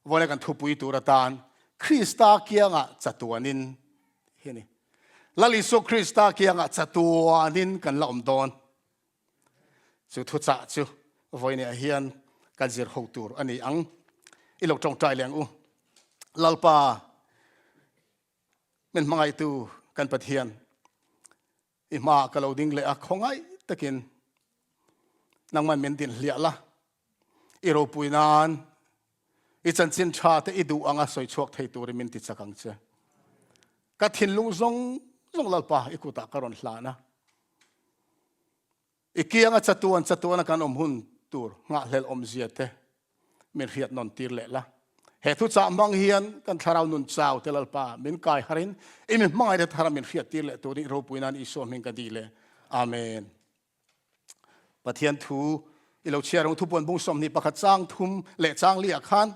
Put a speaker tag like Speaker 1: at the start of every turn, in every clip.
Speaker 1: Vawlei kan thupui tur atan Krista kiangah chatuanin hi a ni. Lal Isua Krista kiangah chatuanin kan la awm dawn. Chu thuchah chu vawiinah hian kan zir ho tur a ni ang. I lo tawngtai leh ang u. Lalpa, min hmangaihtu kan Pathian, i hmaah ka lo ding leh a, khawngaih takin nangman min din hliah la, i ropui nan i chanchin tha te i duh anga sawi chhuak thei turin min ti chak ang che. Ka thinlung zawng zawng Lalpa i kutah ka rawn hlan a. I kianga chatuan chatuana kan awm hun tur nghahhlelh awmzia te min hriat nawn tir leh la. He thuchah hmang hian kan thlarau nun chau te Lalpa min kai harin i mi hmangaihna thara min hriat tir leh turin i ropui nan Isua hming ka dil e. Amen. Pathian thu i lo chhiar ang thupuan bung 21 chang thum leh chang li ah khan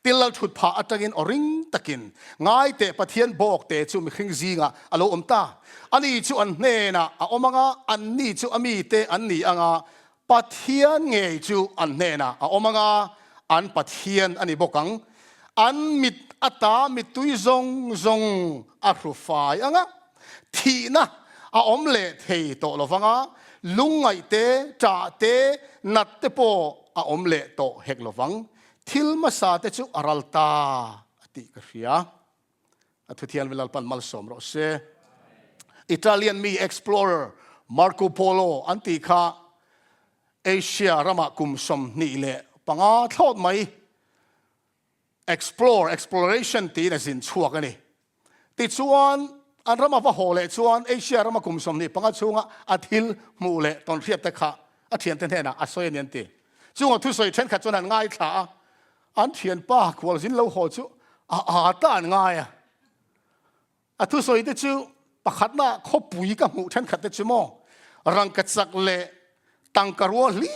Speaker 1: til lal thut phah atangin aw ring takin ngai teh Pathian bawk te chu mihring zingah a lo awm ta. Ani chu an hnenah a awm anga, anni chu a mite an ni anga, Pathian ngei chu an hnenah a awm anga, an Pathian a ni bawk ang. An mit ata mittui zawng zawng a hru fai anga, Thihna a awm leh thei tawh lo vang a, lungngaih te, ṭah te, nat te pawh a awm leh tawh hek lo vang. Thil hmasa te chu a ral ta a tih ka hria. A thuthian Lalpan malsawm rawh se. Italian mi explorer Marco Polo an tih kha Asia ramah kum 25 thlawt mai Explore, exploration tiin a zin chhuak a ni. Tichuan, an ram a va haw leh chuan Asia rama kum 25 chhunga a thil hmuh leh tawnhriat te kha a thiante hnenah a sawi a ni an ti. Chunga thusawi thenkhat chuan an ngaithla a, an thianpa khualzin lo haw chu a ât a an ngai a. A thusawi te chu pakhatna khawpui ka hmuh thenkhat te chu maw rangkachak leh tangka rua hlir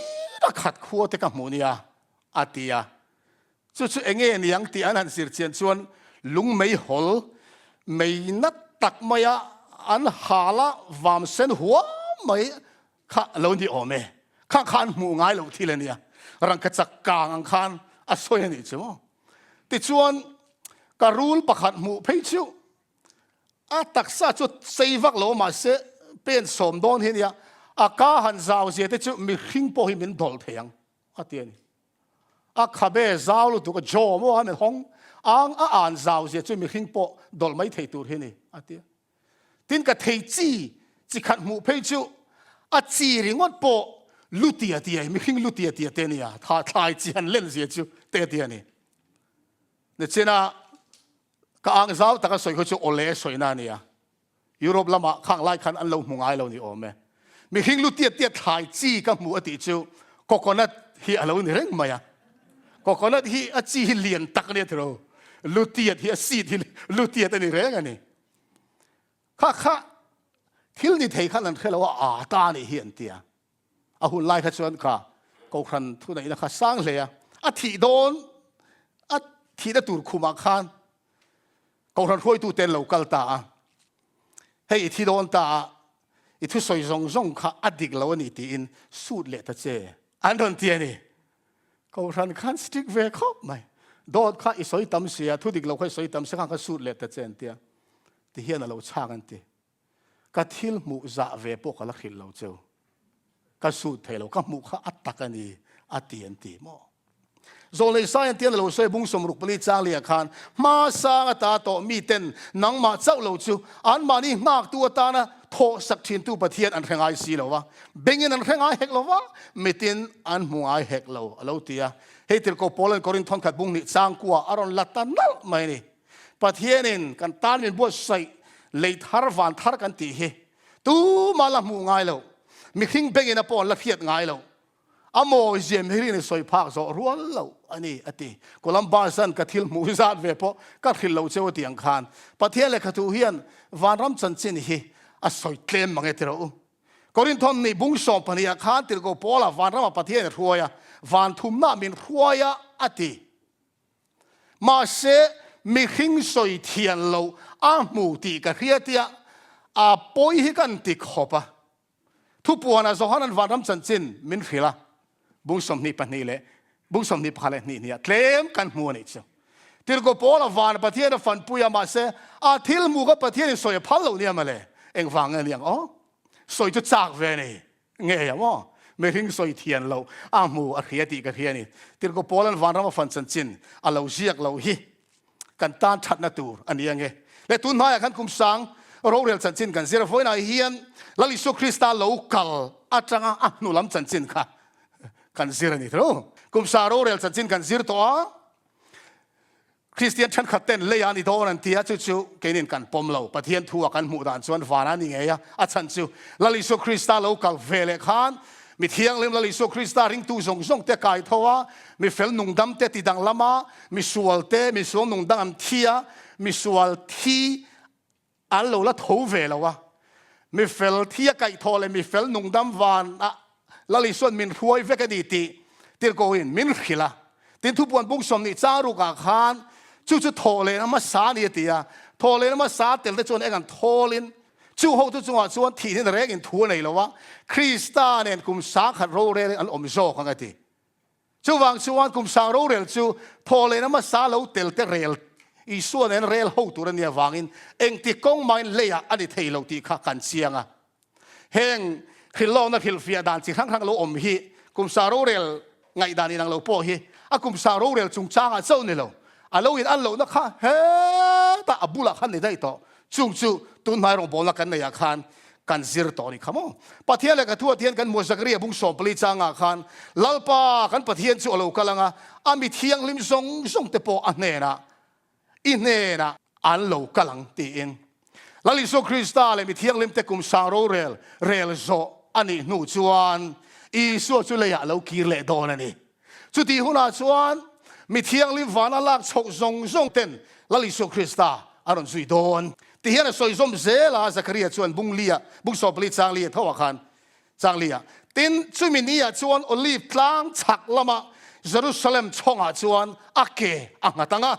Speaker 1: a khat khua te ka hmuh nia a ti a. Chu chu enge niang tih an han zir chian chuan lung mei hawl mei nat tak maia an hal a vam sen huam mai kha a lo ni awm e. Kha kha an hmuh ngai loh thil a nia. Rangkachak kang ang khan a sawi a nih chu maw. Tichuan ka rul pakhat hmuh phei chu a taksa chu sei vak lo mahse pen sawm dawn hi a nia. A ka han zau zia te chu mihring pawh hi min dawlh thei ang a ti a ni. A khabe zau lutuk a jaw maw a hawng ang a an zau zia chu mihring pawh dawlh mai thei tur hi a ni a ti a. Tin ka thei chi chi khat hmuh phei chu a chi ringawt pawh lu tia tia hi mihring lu tia tia te a ni a, tha thlai chi han len zia chu te tia a ni. Nichina ka ang zau taka sawi kha chu awle sawina a ni a. Europe lamah khang lai khan an lo hmu ngai lo ni awm e. Mihring lu tiat tiat thlai chi ka hmu a tih chu coconut hi a lo ni reng mai a. Coconut hi a chi hi lian tak a nia tiro. Lu tiat hi a seed hi lu tiat a ni reng a ni. Kha kha thil ni thei khan an hre lo a, aa ta nih hi an tia. A hun lai kha chuan kha Kohhran thuneihna kha sang hle a, a thih dawn a thihna tur khumah khan Kohhran hruaitu te an lo kal ta a, hei i thi dawn ta a, i thusawi zawng zawng kha a dik lo a ni tiin sut leh ta che an rawn ti a ni. Kohhran khan strict ve khawp mai. Dawt kha i sawi tam sia, thu dik lo kha i sawi tam sia khan kha sut leh ta che an ti a, ti hian a lo chhak an ti. Ka thil hmuh zah ve pawh ka la hrilh lo cheu. Ka sut thei lo, ka hmuh kha a tak a ni, a ti an ti maw? Zawlnei Sai an tian a lo sawi bung 64 chang liah khan, Hma sang ata tawh miten nangmah chauh lo chu anmahni nghaktu atana thawh sak thintu Pathian an hre ngai si lo va, bengin an hre ngai hek lo va, mitin an hmu ngai hek lo, a lo ti a. Hei tirhkoh Paula'n Korinth thawnkhat bung hnih chang kuah a rawn la ta nalh mai a ni. Pathianin kan tan min buatsaih lei thar van thar kan tih hi tumah la hmuh ngai lo, mihring bengin a pawh an la hriat ngai lo, a mawizia mihring in sawi phak zawh rual lo a ni a ti. Columbus-a'n ka thil hmuh zat ve pawh ka hrilh lo cheu a tih ang khan Pathian lehkhathu hian vanram chanchin hi a sawi tlem mang e ti rawh u. Korinthon nih bung 12 ah khan tirhkoh Paula vanramah Pathian a hruai a, van thumnah min hruai a a ti. Mahse, mihring sawi thian lo a hmu tih ka hria tia a pawi hi kan ti khawp a. Thupuanah Johanan vanram chanchin min hrilh a, bung 22 leh bung 21 leh hnih hnih ah tlem kan hmu a nih chu. Tirhkoh Paula vana Pathian a fanpui a, mahse a thil hmuh kha Pathianin sawi a phal loh nia mawle. Engvang nge a ni ang aw? Sawi chu chak ve a ni ngei ang aw. Mihring sawi thian loh a hmu a hria tih ka hria a ni. Tirhkoh Paula'n vanram a fan chanchin a lo ziak loh hi kan tan thatna tur a ni ange. Le tun hnaiah khan kum sang rorel chanchin kan zir a, vawiinah hian Lal Isua Krista lo kal atanga a hnu lam chanchin kha kan zir a ni tho. Kum sang rorel chanchin kan zir tawh a, Kristian thenkhat ten lei a ni dawn an ti a, chu chu keinin kan pawm lo. Pathian thu a kan hmuh dan chuan van a ni ngei a, a chhan chu Lal Isua Krista lo kal ve leh khan Mi thianghlim Lal Isua Krista ringtu zawng zawng te kai tho a, mi fel nungdam te ti danglam a, mi sual te, mi sual nungdang an thi a, mi sual thi an lo la tho ve lo a, mi fel thi a kaih thawh leh mi fel nungdam van a Lal Isua'n min hruai vek a ni tih tirhkohin min hrilh a. Tin thupuan bung 20 chang rukah khan chu chu thawh lehna hmasa a ni a ti a, thawh lehna hmasa tel te chuan eng an thawlin Chu hotu chungah chuan thihnin rengin thu a nei lo a, Krista nen kum 10,000 rorelin an awm zawk ang a ti. Chuvang chuan kum sang rorel chu thawhlehna hmasa lo tel te rel Isua nen rel ho tur a nih avangin engti kawng mahin leiah a ni thei lo tih kha kan chiang a. Heng hrilhlawkna hrilhfiah dan chi hrang hrang lo awm hi kum sang rorel Ngaihdan inang lo pawh hi a kum sang rorel chungchangah chauh ni lo, a lo in an lohna kha hetah a bulah khan ni daih tawh. Chung chu tunhnai rawngbawlna kan neihah khan kan zir tawh a ni kha maw? Pathian leh ka thuah hian kan hmuh Zakaria bung 14 changah khan Lalpa kan Pathian chu a lo kal ang a, a mi thianghlim zawng zawng te pawh a hnenah I hnenah an lo kal ang tiin. Lal Isua Krista leh mi thianghlimte kum sang rorel rel zawh a nih hnu chuan Isua chu leiah a lo kir leh dawn a ni. Chutih hunah chuan mi thianghlim vana lak chhoh zawng zawng ten Lal Isua Krista a rawn zui dawn. Ti hian a sawi zawm zel a, Zakaria chuan bung lia, bung 14 chang lia tho ah khan chang lia. Tin, chumi ni ah chuan Olive tlang chhak lama Jerusalem chhawngah chuan a ke a nghat ang a.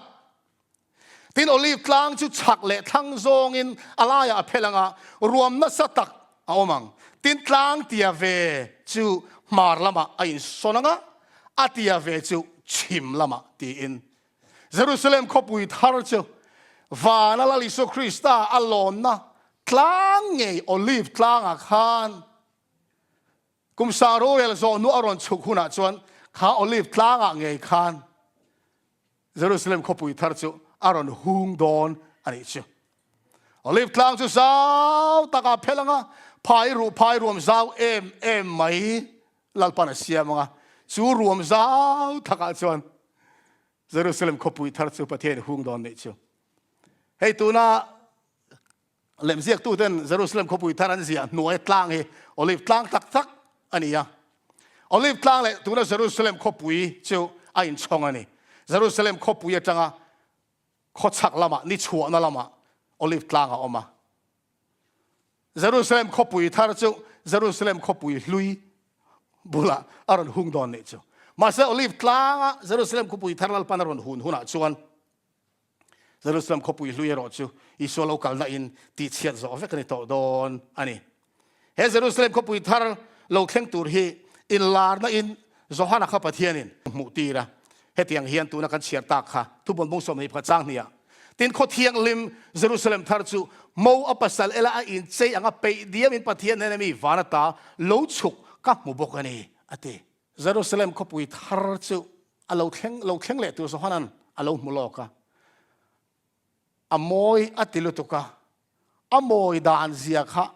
Speaker 1: Tin, Olive tlang chu chhak leh thlang zawngin a laiah a phel ang a, ruam nasa tak a awm ang. Tin, tlang tia ve chu hmar lamah a insawn ang a, a tia ve chu chhim lamah tiin. Jerusalem khawpui thar chu vana Lal Isua Krista a lawnna tlang ngei Olive tlangah khan kum sang rorel zawh hnu a rawn chhuk hunah chuan kha Olive tlangah ngei khan Jerusalem khawpui thar chu a rawn hung dawn a nih chu. Olive tlang chu zau takah phel anga phai ruh phai ruam zau em em mai Lalpan a siam anga chu ruam zau takah chuan Jerusalem khawpui thar chu Pathian hung dawn nih chu. Hei tuna Lemziaktuten Jerusalem khawpui thar an ziah hnuai tlang hi Olive tlang tak tak a ni a. Olive tlang leh tuna Jerusalem khawpui chu a inchhawng a ni. Jerusalem khawpui atanga khawchhak lamah, ni chhuahna lamah Olive tlang a awm a. Jerusalem khawpui thar chu Jerusalem khawpui hlui bulah a rawn hung dawn nih chu. Mahse Olive tlanga Jerusalem khawpui thar Lalpan a rawn hun hunah chuan Jerusalem khawpui hlui erawh chu Isua lo kalna in tihchhiat zawh vek a ni tawh dawn a ni. He Jerusalem khawpui thar lo thleng tur hi inlarna in Johana kha Pathianin hmuh tir a. Hetiang hian tuna kan chhiar tak kha thubawn bung 21 chang hniah tin khaw thianghlim Jerusalem thar chu mo a pasal ela a inchei anga peih diam in Pathian hnena mi van ata lo chhuk ka hmu bawk a ni a ti. Jerusalem khawpui thar chu a lo thleng lo thleng leh tur Johanan a lo hmu lawk a, a mawi a ti lutuk a, a mawi dan zia kha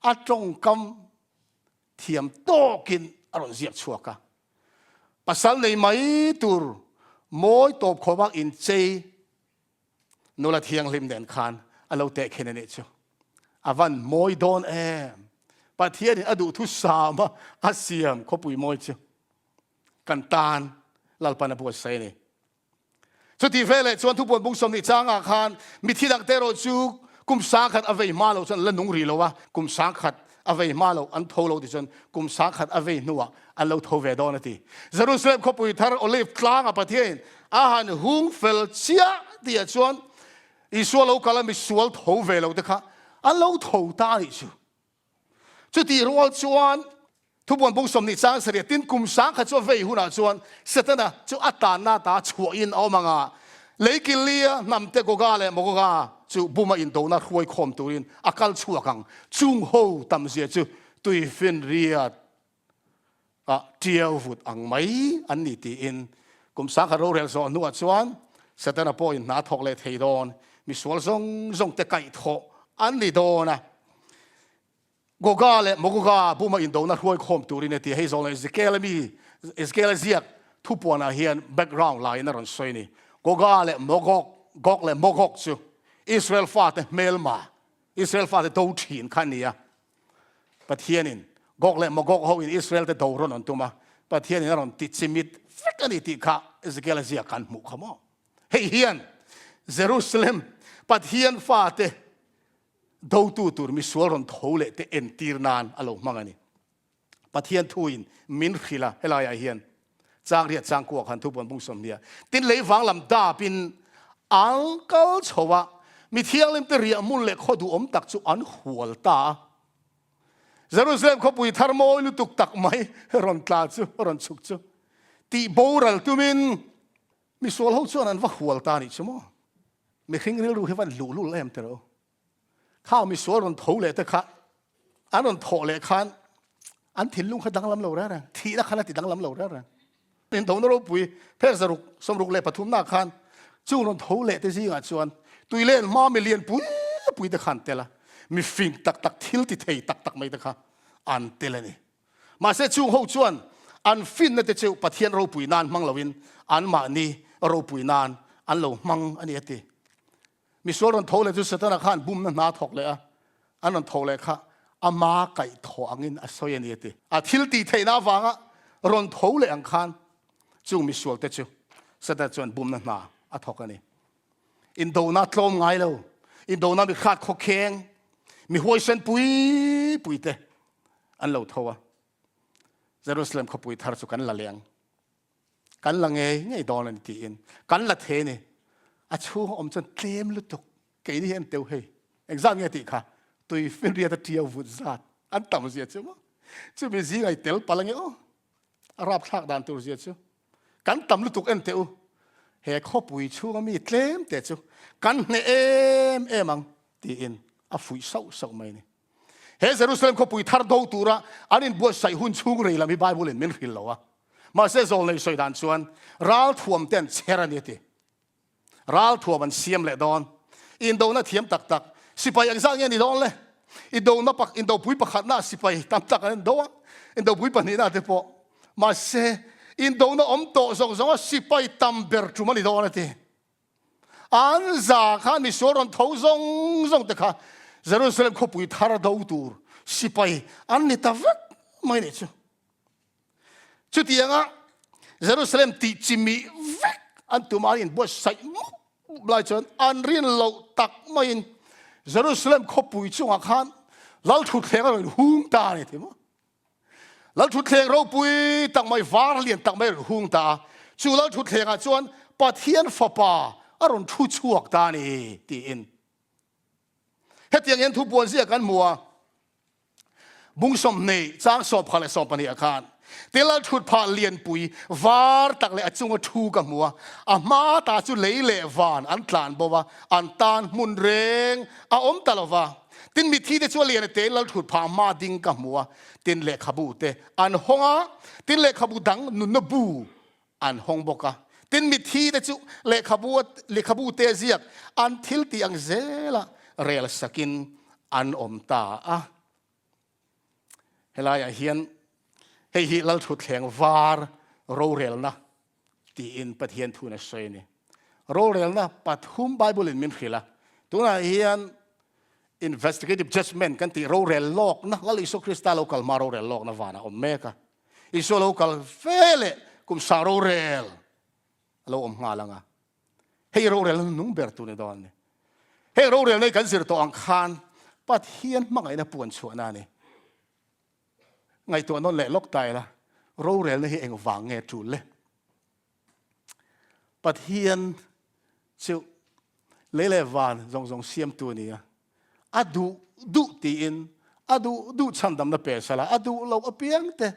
Speaker 1: a tawngkam thiam tawkin a rawn ziak chhuak a. Pasal nei mai tur mawi tawp khawp a inchei Nula thianghlim nen khan a lo teh khin a nih chu. A van mawi dawn em! Pathianin a duhthu sam a, a siam khawpui mawi chu kan tan Lalpan a buatsaih a ni. Chutih veleh chuan thupuan bung 20 changah khan mithi dangte erawh chu kum 10,000 a vei hma lo chuan an la nung rih lo a, kum 10,000 a vei hma lo an tho lo ti chuan kum 10,000 a vei hnuah an lo tho ve dawn a ti. Jerusalem khawpui thar Olive tlanga Pathianin a han hung fel chiah tihah chuan Isua lo kal a misual tho ve lo te kha an lo tho ta a nih chu. Chutih rual chuan thubuan bung 20 chang sarih tin kum 10,000 chu a vei hunah chuan Setana chu a tanna ata chhuahin a awm ang a. Lei Kilia hnamte Goga leh Magoga chu buma indona hruai khawm turin a kal chhuak ang. Chung ho tamzia chu tuifinriat ah tiau vut ang mai an ni tiin kum sangkhat rorel zawh hnuah chuan Setana pawhin hna thawk leh thei dawn, misual zawng zawng te kaihthawh an ni dawn a. Goga leh Magoga buma indona hruai khawm turin a ti a, hei zawng leh Ezekiel-a mi, Ezekiel-a ziak thupuanah hian background laiin a rawn sawi a ni. Goga leh Magog, Gog leh Magog chu Israel fate hmelma, Israel fate do thin kha a ni a. Pathianin Gog leh Magog ho in Israel te do rawn an tum a, Pathianin a rawn ti chimit vek a ni tih kha Ezekiel-a ziak khan hmuh kha maw? Hei hian Jerusalem Pathian fate dotu tur misual rawn tho leh te entir nan a lo hmang a ni. Pathian thuin min hrilh a, helaiah hian Changriat Changkua khan thupuan bung 20 tin lei vang lam dapin an kal chho a, mi thianghlimte riah hmun leh khaw duhawm tak chu an hual ta a. Jerusalem khawpui thar mawi lutuk tak mai rawn tla chu, rawn chhuk chu tih boral tumin misual ho chuan an va hual ta a nih chu maw? Mihring rilru hi van luhlul em tiraw? Khang misual rawn tho leh te kha an rawn thawh leh khan an thinlung kha danglam lo reng reng, thihna khan a ti danglam lo reng reng. Indona ropui phek zaruk 63 na khan chung rawn tho leh te zingah chuan tuilen hma mi lian pui pui te kha an tel a, mi fing tak tak thil ti thei tak tak mai te kha an tel a ni. Mahse chung ho chuan an finna te chu Pathian ropui nan hmang loin anmahni ropui nan an lo hmang a ni a ti. Misual rawn tho leh chu Setana khan bumna hna thawk leh a, an rawn tho leh kha ama kaih thawh angin a sawi a ni a ti. A thil tih theihna avanga rawn tho leh ang khan chung misual te chu Setana chuan bumna hna a thawk a ni. Indona tlawm ngai lo, indona mi hrat khawkheng, mi huaisen pui pui te an lo tho a. Jerusalem khawpui thar chu kan la leh ang. Kan la ngei ngei dawn a ni tiin kan la thei a ni. A chhung a awm chuan tlem lutuk keini hi an teu hei. Engzat nge tih kha tui finriat a tiau vut zat an tam zia chu maw. Chumi zinga i tel palh ange aw. A rapthlak dan tur zia chu kan tam lutuk en teh u. He khawpui chhunga mi tlem te chu kan hneh em em ang tiin a fuih sauh sauh mai a ni. He Jerusalem khawpui thar do tura an inbuatsaih hun chhung rei lam hi Bible in min hrilh lo a. Mahse zawlnei sawi dan chuan ralthuam te an chher a ni a ti. Ralthuam an siam leh dawn. Indona thiam tak tak sipai engzat nge ni dawn le? Indona pak indopui pakhatna sipai tam tak an indo a, indopui pahnihna te pawh. Mahse indona awm tawh zawng zawnga sipai tam ber tum a ni dawn a ti. An za kha misual rawn tho zawng zawng te kha Jerusalem khawpui thar do tur sipai an ni ta vek mai nih chu. Chutianga Jerusalem tih chimih vek an tum an inbuatsaih mup mup lai chuan an rin loh tak maiin Jerusalem khawpui chungah khan Lalthutthleng a rawn hung ta a ni ti maw? Lalthutthleng ropui tak mai, var lian tak mai a rawn hung ta a. Chu Lalthutthlengah chuan Pathian Fapa a rawn thu chhuak ta a ni tiin. Hetiang hian thupuan ziah kan hmu a, bung 20 chang 11 leh 12 ah khan te Lalthutphah lianpui var tak leh a chunga thu ka hmu a, a hma ta chu lei leh van an tlan bo a, an tan hmun reng a awm ta lo va. Tin mithi te chu a lian a te lalthut phah hma ding ka hmu a, tin lehkhabu te an hawng a, tin lehkhabu dang nunna bu an hawng bawk a, tin mithi te chu lehkhabu lehkhabu te ziak an thil tih ang zela rel sakin an awm ta a. Helaiah hian hei hi lalthutthleng var rorelna tiin Pathian thun a sawi a ni. Rorelna pathum Bible in min hrilh a, tunah hian investigative judgment kan tih rorel lawkna Lal Isua Krista lo kal hma rorel lawkna vanah awm mek a. Isua lo kal ve leh kum sang rorel a lo awm nghal ang a. Hei rorelna nung ber tur ni dawn a ni. Hei rorelna hi kan zir tawh ang khan Pathian hmangaihna puan chhuahna a ni. Ngaihtuah nawn leh lawk ta ila, rorelna hi eng vang nge tul le? Pathian chu lei leh van zawng zawng siamtu a ni a, a duh duh tiin a duh duh chhandamna pe sala, a duh loh apiang te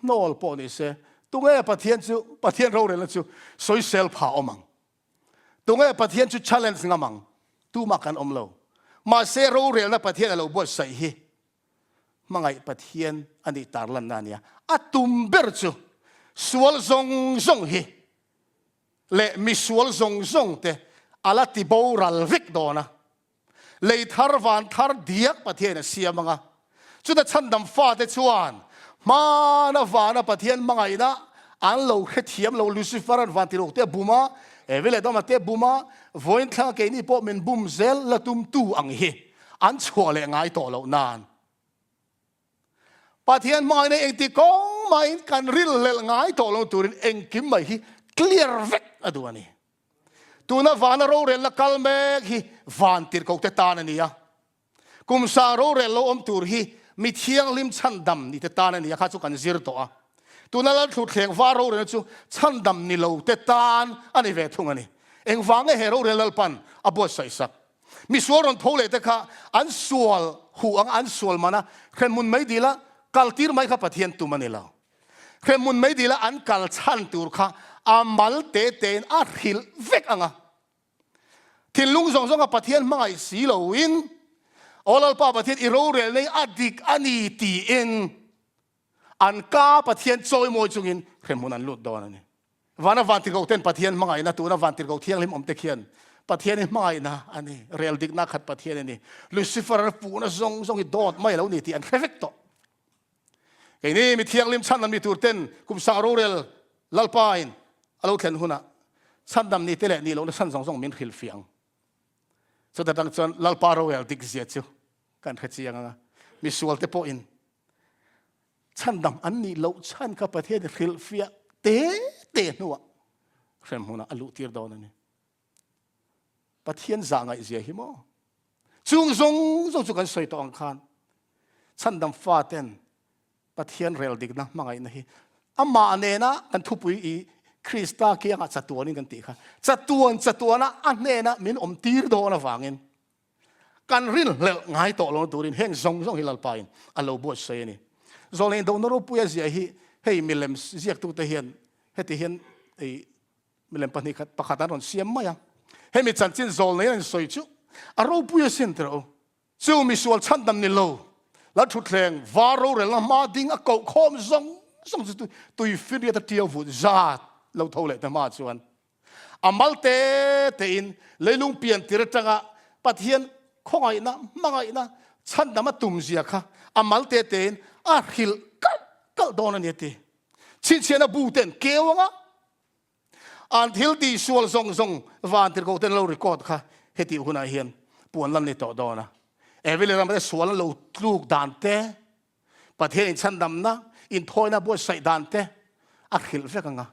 Speaker 1: hnawl pawh ni se, tunge Pathian chu, Pathian rorelna chu sawisel pha awm ang? Tunge Pathian chu challenge ngam ang? Tumah kan awm lo. Mahse rorelna Pathian a lo buatsaih hi hmangaih Pathian a nih tarlanna a nia. A tum ber chu sual zawng zawng hi leh misual zawng zawng te a la ti boral vek dawn a. Lei thar van thar diak Pathian a siam ang a, chuta chhandam fate chuan hmana vana Pathian hmangaihna an lo hrethiam lo, Lucifer an van tiruk te a bum a, Evi leh Adama te a bum a, vawiin thlanga keini pawh min bum zel la tumtu ang hi an chhuah leh ngai tawh loh nan. Pathian hmangaihna engti kawng mahin kan rilhlelh ngai tawh lo turin engkim mai hi clear vek a duh a ni. Tuna vana rorelna kal mek hi van tirhkohte tan a ni a. Kum sang rorel lo awm tur hi mi thianghlim chhandam ni te tan a ni a, kha chu kan zir tawh a. Tuna Lalthluthleng var rorelna chu chhandam ni lo te tan a ni ve thung a ni. Engvang nge he rorel Lalpan a buatsaih sak? Misual rawn tho leh te kha an sual huh anga an sual man a, hremhmun mai dila kaltir mai kha Pathian tum a ni lo. Hremhmun mai dila an kal chhan tur kha a mal te tein a hrilh vek ang a. Thinlung zawng zawnga Pathian hmangaih si loin, Aw Lalpa Pathian i rorel nei a dik a ni tiin an ka Pathian chawimawi chungin hremhmun an lut dawn a ni. Vana vantirhkoh ten Pathian hmangaihna tuna vantirhkoh thianghlim awm te khian Pathian i hmangaihna a ni, rel dikna khat Pathian a ni. Lucifer-a puhna zawng zawng hi dawt mai a lo ni tih an hre vek tawh. Keini mi thianghlim chhandam ni tur ten kum sang rorel Lalpa in a lo thlen hunah chhandam ni te leh ni lohna chhan zawng zawng min hrilhfiah ang. Chuta tang chuan Lalpa rorel dik zia chu kan hre chiang ang a, misual te pawhin chhandam an nih loh chhan kha Pathian in hrilhfiah te te hnuah hremhmunah a luh tir dawn a ni. Pathian zah ngaihzia hi maw? Chung zawng zawng chu kan sawi tawh ang khan chhandam faten Pathian rel dikna hmangaihna hi amah nena kan thupui i Krista kiangah chatuanin kan tih kha chatuan chatuana a hnena min awm tir dawn avangin kan rinhlelh ngai tawh lo turin heng zawng zawng hi Lalpain a lo buatsawi a ni. Zawlneih dohna ropuia ziah hi hei milem ziaktute hian heti hian ei Milem pahnihkhat pakhat an rawn siam mai a. Hemi chanchin zawl nei an sawi chu a ropui asin tirh u. Chu misual chhandam ni lo, Lalthutthleng var rorelna hma ding a koh khawm zawng zawng chu tui finriat a tiau vut zat lo tho leh ta hma chuan a mal te tein leilung pian tir atanga Pathian khawngaihna, hmangaihna, chhandam a tum zia kha a mal te tein a hrilh kalh kalh dawn a ni a ti. Chhinchhiahna bu ten keu anga An thil tih sual zawng zawng van tirhkoh ten lo record kha hetih hunah hian puan lan ni tawh dawn a. Evelyn ram te sual an lo tluk dan te, Pathian inchhandamna, inthawina buatsaih dan te a hrilh vek ang a.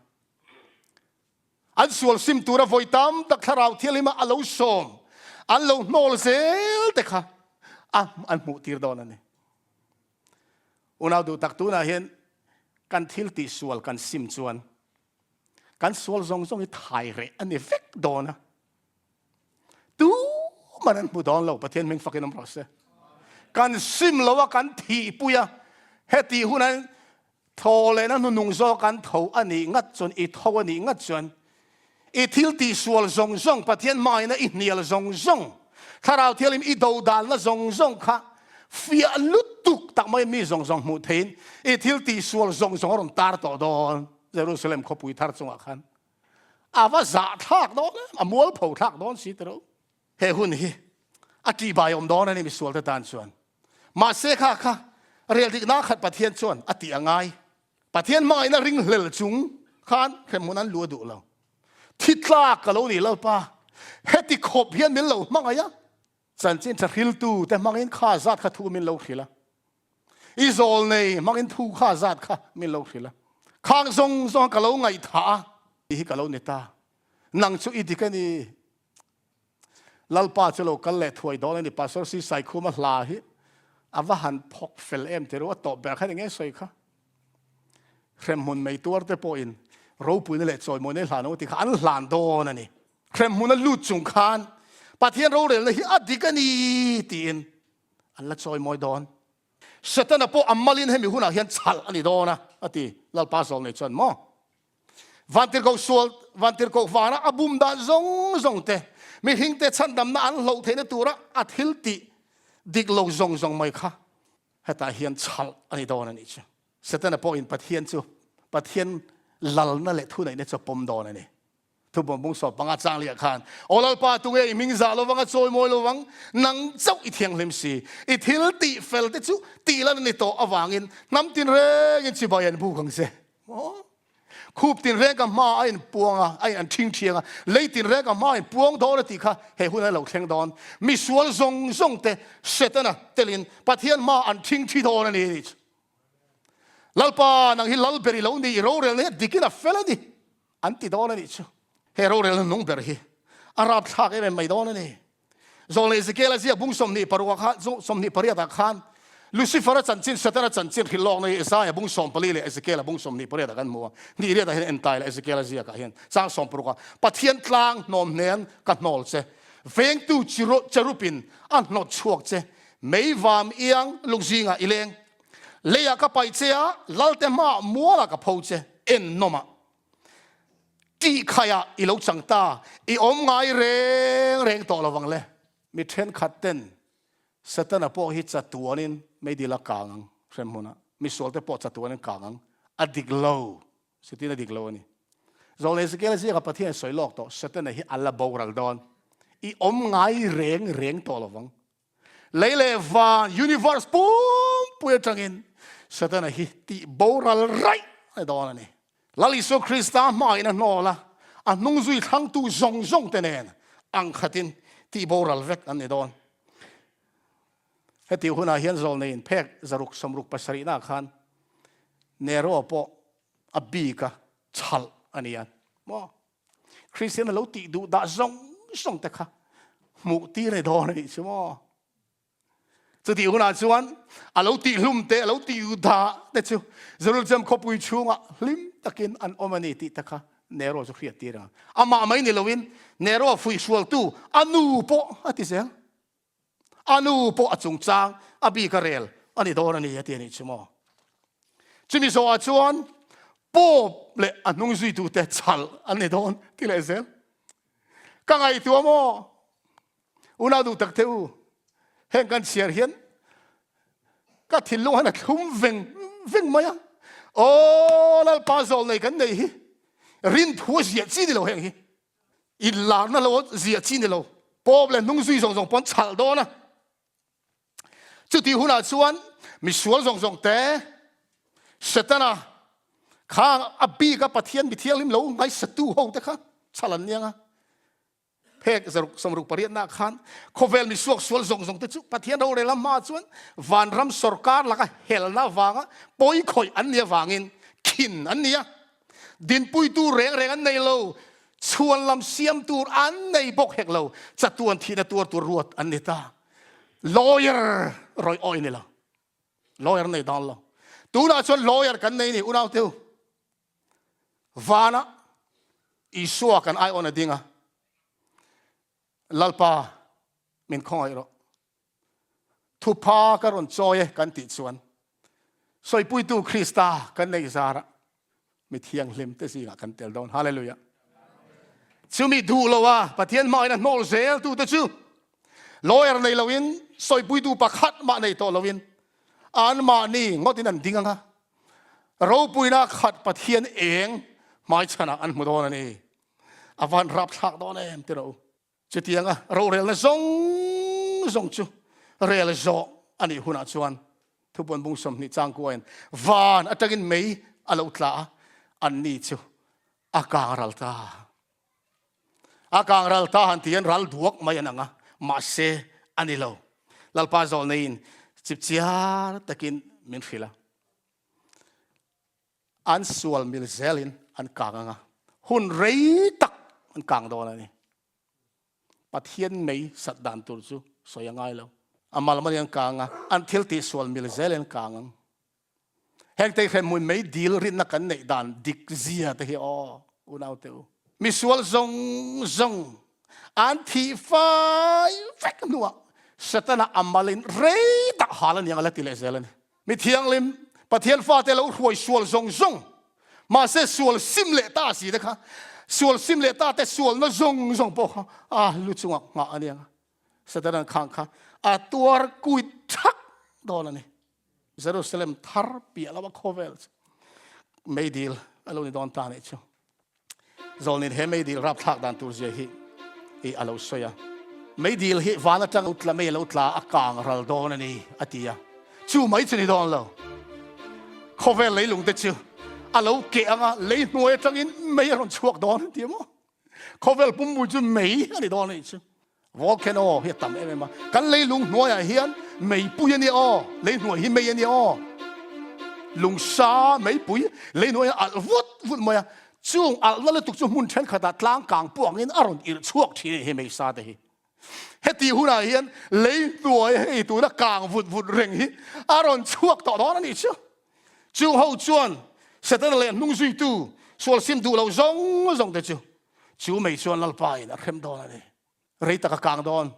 Speaker 1: An sual sim tura vawi tam tak thlarau thianghlim a lo sawm, an lo hnawl zel te kha a an hmuh tir dawn a ni. Unau duh tak tunah hian kan thil tih sual kan sim chuan kan sual zawng zawng hi thai reh a ni vek dawn a. Tuman an hmu dawn lo, Pathian hming fakin awm rawh se. Kan sim lo a, kan thihpui a, heti hunah Thaw lehna hnunung zawk an tho a nih ngat chuan, i tho a nih ngat chuan, i thil tihsual zawng zawng, Pathian hmangaihna i hnial zawng zawng, Thlarau Thianghlim i dodalna zawng zawng kha fiah lutuk tak mai mi zawng zawng hmuh theihin i thil tihsual zawng zawng a rawn tar tawh dawn Jerusalem khawpui thar chungah khan. A va zahthlak dawn em, a mualpho thlak dawn si tiro. He hun hi a ṭihbai awm dawn a ni misualte tan chuan. Mahse kha kha rel dikna khat Pathian chuan a tih a ngai. Pathian hmangaihna ringhlel chung khan hremhmun an luh a duh lo. Thi tlak ka lo ni Lalpa, heti khawp hian min lo hmangaih a. Chanchin tha hriltu te hmangin kha zat kha thu min lo hrilh a. I zawl nei hmangin thu kha zat kha min lo hrilh a. Khang zawng zawng ka lo ngaihthah a. Tih hi ka lo ni ta. Nang chu i dik a ni. Lalpa chu lo kal leh thuai dawn a ni. Pastor Si Saikhuma hla hi a va han phawk fel em ti ru, a tawp ber khan eng nge sawi kha? Hremhmun mei tuar te pawhin ropuina leh chawimawina i hlan ang tih kha an hlan dawn a ni. Hremhmuna lut chung khan Pathian rorelna hi a dik a ni tiin an la chawimawi dawn. Setana pawh a malin hemi hunah hian chhalh a ni dawn a, a ti. Lalpa zawlnei chuan maw? Vantirhkoh sual. Vantirhkoh vana a bum dan zawng zawng te, mihringte chhandamna an hloh theihna tura a thil tih dik lo zawng zawng mai kha hetah hian chhalh a ni dawn a nih chu. Setana pawhin Pathian chu Pathian lalna leh thuneihna chu a pawm dawn a ni. Thubuan bung sawp panga chang liah khan, Aw Lalpa, tunge i hming zah lovang a chawi mawi lovang, nang chauh i thianghlim si. I thil tih fel te chu tih lan a ni tawh avangin hnam tinrengin chibai an buk ang che. Maw? Khup tinreng ka hma a inpuang a, a in an ṭhing ṭhiang a, lei tinreng ka hma a inpuang dawn a tih kha he hun a lo thleng dawn. Misual zawng zawng te Setana telin Pathian hma an ṭhing ṭhi dawn a ni a nih chu. Lalpa, nang hi lal ber i lo ni, i rorelna hi a dikin a fel a ni. An ti dawn a nih chu. He rorelna nung ber hi a rapthlak em em mai dawn a ni. Zawlnei Ezekiel-a ziak bung 26 kha, 28 ah khan Lucifer-a chanchin, Satana chanchin hrilh lawkna hi Isaiah bung 14 leh Ezekiel-a bung 28 ah kan hmu a. Hnih riatah hian entai leh Ezekiel-a ziakah hian chang 60 ah Pathian tlang hnawm hnen ka hnawl che, vengtu cherupin a hnawt chhuak che, meivam iang luk zingah i leng. Leiah ka paih che a, Lalte hmaah mualah ka pho che, en nawmah. Tih khaiah i lo chang ta, i awm ngai reng reng tawh lo vang le. Mi thenkhat ten Setana pawh hi chatuanin meidil a kang ang hrem hmunah, misualte pawh chatuanin kang ang, a dik lo, Setin a dik lo a ni. Zawlnei Ezekiel ziaka Pathian sawi lawk tawh, Setana hi a la boral dawn, i awm ngai reng reng tawh lo vang. Lei leh van, universe, pumpui atangin Setana hi tih boral raih a ni dawn a ni. Lal Isua Krista hmain a hnawl a, a hnung zui thlangtu zawng zawng te nen ang khatin tih boral vek an ni dawn. Heti hunah hian zawlneiin phek zaruk sawmruk pasarihnaah khan Nero pawh a bika chhalh a ni a maw? Kristian a lo tih duh dah zawng zawng te kha hmuh tir ni dawn a nih chu maw? Chutih hunah chuan a lo tih hlum te, a lo tih dah te chu Jerusalem khawpui chhungah hlim takin an awm a ni tih te kha Nero chu hriat tir ang. Amah mai ni loin Nero fuihhrualtu a nu pawh a ti zel. A nu pawh a chungchang a bik a rel a ni dawn a ni a ti a nih chu maw. Chumi zawhah chuan Pope leh a hnung zuitute chhal an ni dawn ti leh zel. Ka ngaihtuah maw? Unau duh tak te u, heng kan chhiar hian ka thinlung han a thlum veng veng mai a. Aw Lalpa zawl nei kan nei hi rin thu a ziah chi ni lo heng hi. Inlarna lo ziah chi ni lo. Pope leh hnung zui zawng zawng pawn chhal dawn a. Chutih hunah chuan misual zawng zawng te, Setana kha a bik a Pathian mi thianghlim lo ngaisatu ho te kha chhal an niang a. Phek zaruk sawmruk pariatna khan khawvel mi suak sual zawng zawng te chu Pathian rorel a hma chuan vanram sorkar laka helna avanga pawi khawih an nih avangin khin an ni a. Dinpuitu reng reng an nei lo, chhuan lam siam tur an nei bawk hek lo, chatuan thihna tuar tur ruat an ni ta. Lawyer rawih awih ni lo. Lawyer nei dawn lo. Tunah chuan lawyer kan nei ni unau teu. Vana Isua kan aiawn a ding a. Lalpa min khawngaih rawh. Thupha ka rawn chawi e kan tih chuan sawipuitu Krista kan neih zarah mi thianghlim te zingah kan tel dawn. Hallelujah. Chumi duh lo a Pathian hmain a hnawl zel tu te chu lawyer nei loin sawipuitu pakhat mah nei tawh loin anmahni ngawtin an ding anga ropuina khat Pathian eng hmaichhanah an hmu dawn a ni. A van rapthlak dawn em ti rawh u. Chutianga rorelna zawng zawng chu rel zawh a nih hunah chuan thupuan bung 20 changkuain van atangin mei a lo tla a, anni chu a kang ral ta. A kang ral ta han ti hian ral duak mai an ang a, mahse a ni lo. Lalpa zawlneiin chipchiar takin min hrilh a. An sual mil zelin an kang ang a, hun rei tak an kang dawn a ni. Pathian mei sat dan tur chu sawi a ngai lo. A mal malin an kang a, an thil tih sual mil zelin an kang ang. Heng te hi hmun mei dil rinna kan neih dan dik zia te hi aw unau te u. Misual zawng zawng an thih fai vek hnuah Setana a malin rei tak hal a niang a la ti leh zel a ni. Mi thianghlim, Pathian fate lo hruai sual zawng zawng, mahse sual sim leh ta si te kha. Sual sim leh ta te sualna zawng zawng pawh kha a lu chungah nghah a nia. Satan khang kha a tuar kuit thak dawn a ni. Jerusalem thar piah lama khawvel chu meidil a lo ni dawn ta nih chu. Zawlnin he meidil rapthlak dan tur zia hi i a lo sawi a. Meidil hi van atang lo tla mei lo tla a kang ral dawn a ni a ti a. Chu mai chu ni dawn lo. Khawvel leilung te chu a lo keh anga lei hnuai atangin mei a rawn chhuak dawn a ti a maw? Khawvel pumpui chu mei a ni dawn a nih chu. Volcano hi a tam em em a. Kan leilung hnuaiah hian meipui a nia aw. Lei hnuai hi mei a nia aw. Lungsa meipui lei hnuai a alh vut vut mai a. Chung alhna lutuk chu hmun thenkhatah tlang kang puangin a rawn irh chhuak thin a ni he meisa te hi. Heti hunah hian lei hnuai hei tuna kang vut vut reng hi a rawn chhuak tawh dawn a nih chu. Chung ho chuan Setana leh hnung zuitu sual sim duh lo zawng zawng te chu chu mei chuan Lalpa in a hrem dawn a ni. Rei tak a kang dawn.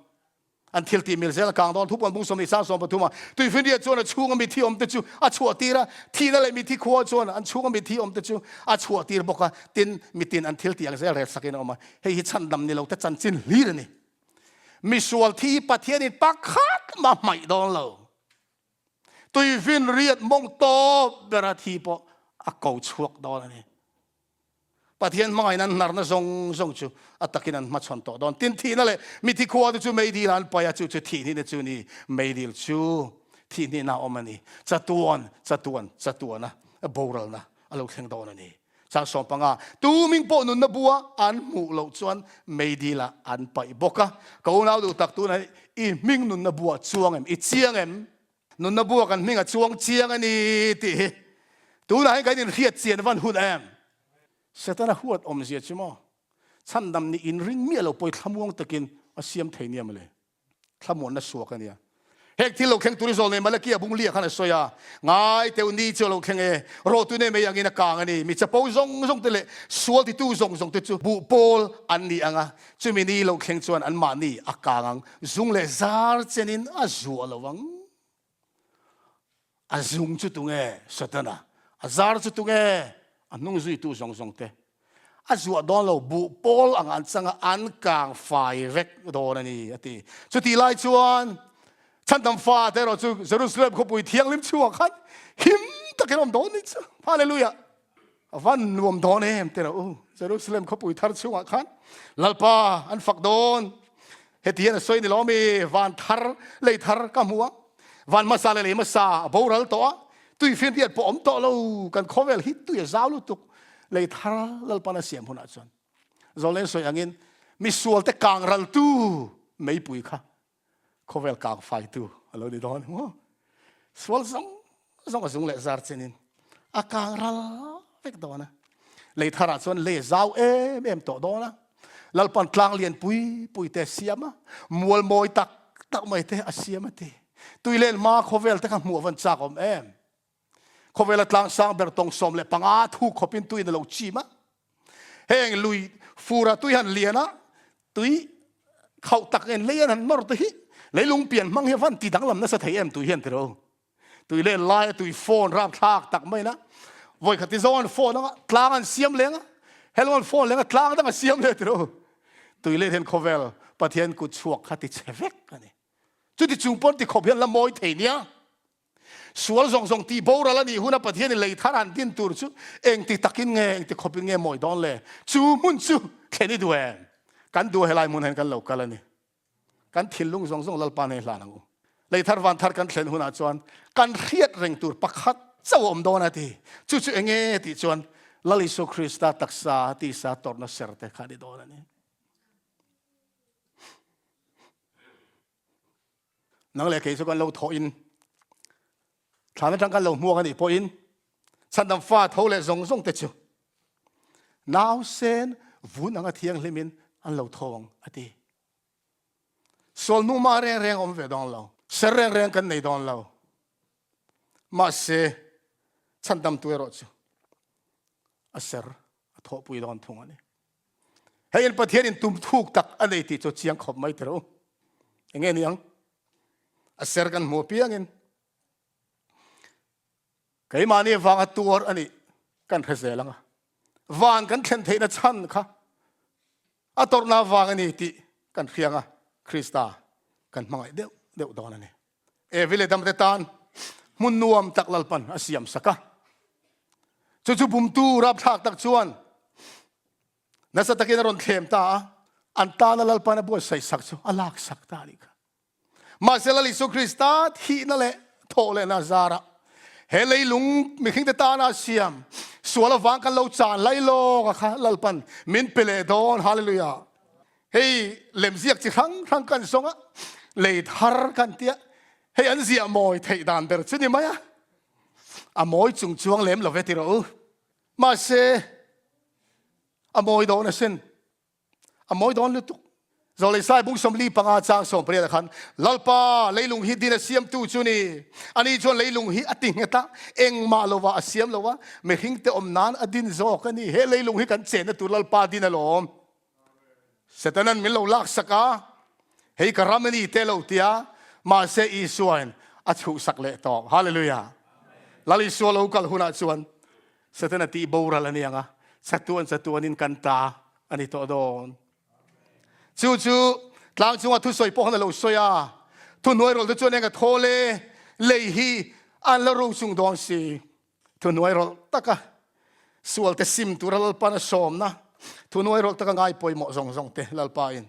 Speaker 1: An thil tih mil zel a kang dawn. Thupuan bung 20 sang 13 ah Tuifinriat chuan a chhunga mithi awm te chu a chhuah tir a, thihna leh mithi khua chuan an chhunga mithi awm te chu a chhuah tir bawk a, tin mitin an thil tih ang zel rel sakin a awm a. Hei hi chhandam ni lo te chanchin hlir a ni. Misual thi hi Pathianin pakhat mah hmaih dawn lo. Tuifinriat mawng tawp bera thi pawh a ko chhuak dawn a ni. Pathian hmangaihna an hnarna zawng zawng chu a takin an hmachhawn tawh dawn. Tin, thihna leh mithi khua te chu meidil ah an paih a, chu chu thihhnihna chu ni. Meidil chu thihhnihna a awm a ni. Chatuan, chatuan, chatuana boralna a lo thleng dawn a ni. Chang 15, Tu ming pawh nunna bua an hmuh loh chuan meidil ah an paih bawk a. Ka unau duh tak tunah i hming nunna bua chuang em? I chiang em? Nunna bua kan hming a chuang chiang a ni tih hi tunah hian kan inhriat chian van hun em? Setana huat awmzia chu maw? Chhandam nih inring miah lo pawi thlamuang takin a siam thei nia mawle. Thlamuanna suak a nia. Heng thil lo thleng tur i zawl nei Malakia a bung liah khan a sawi a, Ngai teuh ni chu a lo thleng e, rawhtu nei mai angin a kang a ni. Mi chapo zawng zawng te leh sual titu zawng zawng te chu buh pawl an ni ang a, chumi ni lo thleng chuan anmahni a kang ang, zung leh zar chenin a zuah lo ang. A zung chu tunge? Satana. A zar chu tunge? A hnung zuitu zawng zawng te. A zuah dawn lo, buh pawl ang an chang a, an kang fai vek dawn a ni, a ti. Chutih lai chuan Chhandam fate erawh chu Jerusalem khawpui thianghlim chhungah khan him takin awm dawn ni chu. Hallelujah! A van nuam dawn em te rawh u. Jerusalem khawpui thar chhungah khan Lalpa an fak dawn. Heti hian a sawi ni lo mi, van thar, lei thar ka hmu a, van hmasa leh lei hmasa a boral tawh a, tui finriat pawh awm tawh lo, kan khawvel hi tui a zau lutuk, lei thar Lalpan a siam hunah chuan Zawlnei sawi angin misualte kang raltu meipui kha Khawvel kang faitu a lo ni dawn maw? Sual zawng zawng a zung leh zar chenin a kang ral vek dawn a. Lei tharah chuan lei a zau em em tawh dawn a. Lalpan tlang lian pui pui te a siam a, mual mawi tak tak mai te a siam a ti. Tui len hma khawvel te kha hmuh a van chak awm em? Khawvela tlang sang ber tawng 15 thu khawpin tuiin a lo chim a. Heng lui fura tui han lian a, tui khauh tak en lei an han nawr te hi leilung pian hmang hi van ti danglam nasa thei em tui hian tiro. Tui len lai a tui phone rap thlak tak mai na. Voi khati zawng an phone anga tlang an siam leng a. Hello an phone leng a tlang dang a siam le tiro. Tui len hian khawvel Pathian kut chhuak kha ti chhe vek ani. Chuti chung pawn ti khawp hian la mawi thei nia. Sual zawng zawng tih boral a nih huna Pathianin lei thar han din tur chu engti takin nge, engti khawpin nge mawi dawn le? Chu hmun chu thlen i duh em? Kan duh a helai hmun hian kan lo kal a ni. Kan thinlung zawng zawng Lalpa nen hlan ang u. Lei thar van thar kan thlen hunah chuan kan hriat reng tur pakhat chauh a awm dawn a ti. Chu chu enge tih chuan Lal Isua Krista taksa tisa tawrhna ser te kha a ni dawn a ni. Nang leh kei chu kan lo thawhin thlan atang kan lo hmuak a nih pawhin chhandam fa tho leh zawng zawng te chu nausen vun anga thianghlimin an lo tho ang a ti. Sual hnu mah reng reng awm ve dawn lo. Ser reng reng kan nei dawn lo. Mahse chhandamtu erawh chu a ser a thawhpui dawn thung a ni. Hei in Pathian in tum thuk tak a nei tih chu chiang khawp mai tiro. Enge ni ang? A ser kan hmu piangin keimahni vanga tuar ani kan hre zel anga. Van kan thlen theihna chhan kha. A tawrhna vang a ni tih kan hriang a, Krista kan hmangaih deuh deuh dawn a ni. Evi leh damte tan hmun nuam tak Lalpan a siam sak a. Chu chu bumtu rapthlak tak chuan nasa takin a rawn thlem ta a, an tana Lalpan a buatsaih sak chu a lak sak ta a nih kha. Mahse Lal Isua Krista thihna leh thawh lehna zarah he leilung mihringte tana siam sual avang kan lo chan lai lawk a kha Lalpan min pe leh dawn. Hallelujah. Hei lemziak chi hrang hrang kan zawng a, lei thar kan tia hei an ziah mawi theih dan ber chu ni mai a, a mawi chung chuang lem lo ve ti rawh u. Mahse a mawi dawn asin. A mawi dawn lutuk. Zawlei bung 45 chang 18 ah khan Lalpa leilung hi din a siamtu chu ni. Ani chuan leilung hi a ti nghet a, engmah lova a siam lo a, mihring te awm nan a din zawk a ni. He leilung hi kan chenna tur Lalpa din alawm. Setanan min lo laksak a, hei ka ram a ni te lo tia, mahse Isuain a chhuhsak leh tawh. Hallelujah. Lal Isua lo kal hunah chuan Setana tih boral a ni ang a, chatuan chatuanin kan ta a ni tawh dawn. Chu chu tlang chunga thusawi pawh khan a lo sawi a, thuhnuai rawlh te chuan eng a thawl e, lei hi an la ro chung dawn si. Thuhnuai rawlh taka sualte sim tura Lalpan a sawmna, thuhnuai rawlh taka ngai pawimawh zawng zawng te Lalpain